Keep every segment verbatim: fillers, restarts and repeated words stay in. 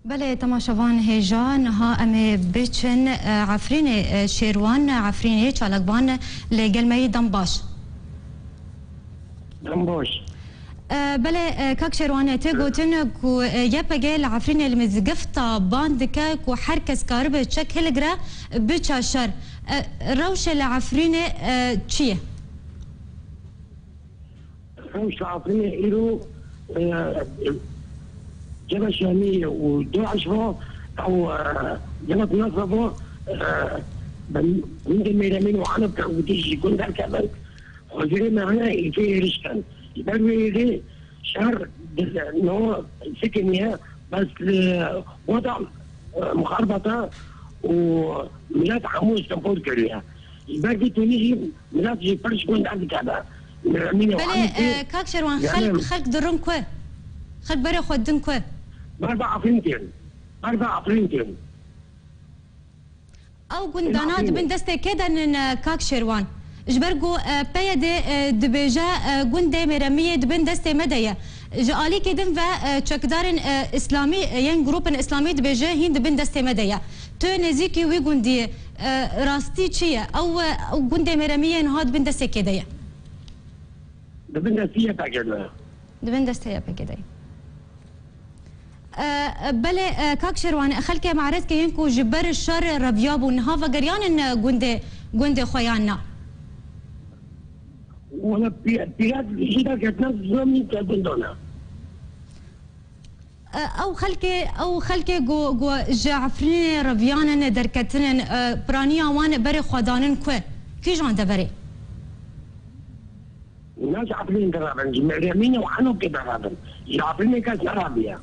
Belê, temaşevan hêja, niha em ê biçin, e, Efrînê, e, Şêrwan Efrînê çalakvan li gel me yî. Dem baş. Dem baş. E, belê, e, kak Şêrwan, tê gotin ku, e, Y P G li Efrînê li mizgifta ban dike ku her kes karibe çek hilgire, biçe şer. E, rewşe li Efrînê, e, çi ye? Rewş li Efrînê îro, e, Cebê Şamî û DAIŞ ve, ew, e, Cebê Nusra ve, e, bi gundê Mêremîn û Enok û dijî gund derkevin, hozirê me hene, êdî êrîş kin. Ji ber wê êdî şer di no sikiniye, bes li wada, e, muxarbata û milet hemû îstempol kiriye. Ji ber vê tenê jî milet jî pir ji gund derdikeve. Mîna Belê, Elî tê, e, kak Şerwan, yani xelk, xelk dirin ku? Xelk berê xwe din ku? Berda Efrîn tên. Berda Efrîn tên. Ew gundana di bin destê kê de nin, e, kak Şerwan? Ji ber ku, e, P Y D, e, dibêje, e, gundê Mêremiyê di bin destê me de ye. Ji alîkê din ve, e, çekdarên, e, îslamî, e, yên grûpên îslamî dibêje hîn di bin destê me de ye. Tu nêzîkî wî gundî yî. E, rastî çi ye? Ew, e, ew gundê Mêremiyê niha di bin destê kê de ye? Di bin destê Y P G de ye. Di bin destê Y P G de ye. E, e, belê, e, kak Şerwan, xelkê Me'rezkê yên ku ji ber şer reviyabûn, niha vegeriyanin, e, gundê, gundê xwe yan na? Wala pî-, pîrek jî derketine zilamî ke gundana. E, ew xelkê, ew xelkê ku, ku ji Efrînê reviyanin, derketinin, e, piraniya wan berê xwe danin ku? Kîjan deverê? Ne ji Efrînê derabin, ji Mêremînê û Enokê derabin. Ji Efrînê kes nerabiye.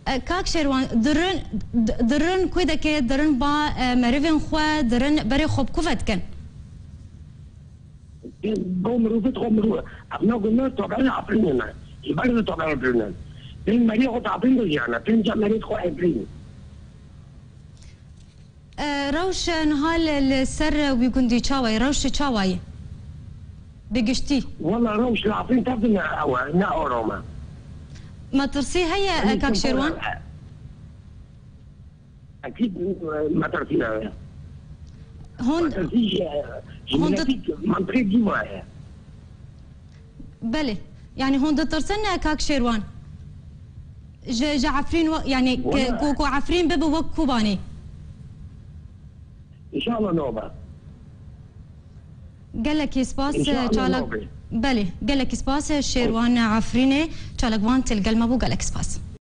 E, kak Şerwan, dirin, d-, dirin ku dike, dirin ba, e, merivên xwe, dirin berê xwe bi ku ve dikin? Bo mirovê xwe mirov. Ev ne gund taberê Efrînê ne. Ji ber de taberê Efrînê. Bên meriyê xwe Efrîn de jiyane. Bên ca meriyê xwe Efrîn. E, rewş niha li, li ser wî gundî çawa ye? Rewş çawa ye? Bi giştî. Wala rewş li Efrîn tev ne ew e, ne aram e. Metirsî heye, Yanî e, kak Şerwan? Ekîd, e, metirsî heye. Hûn, Metirsî ji, ji hûn miletî di- mantiqê cî ve ye. Belê. Yani hûn ditirsin, e, kak Şêrwan? Ji, ji Efrîn we-, yani ke-, Wala- ku, ku Efrîn bibe wek Kobanê. İnşallah ne oba. Gelekî spas, e, İnşallah çalak-, ne oba. Belê. Gelekî spas, e, Şêrwan Efrînê, çalakvan til gel me bû, gelekî spas.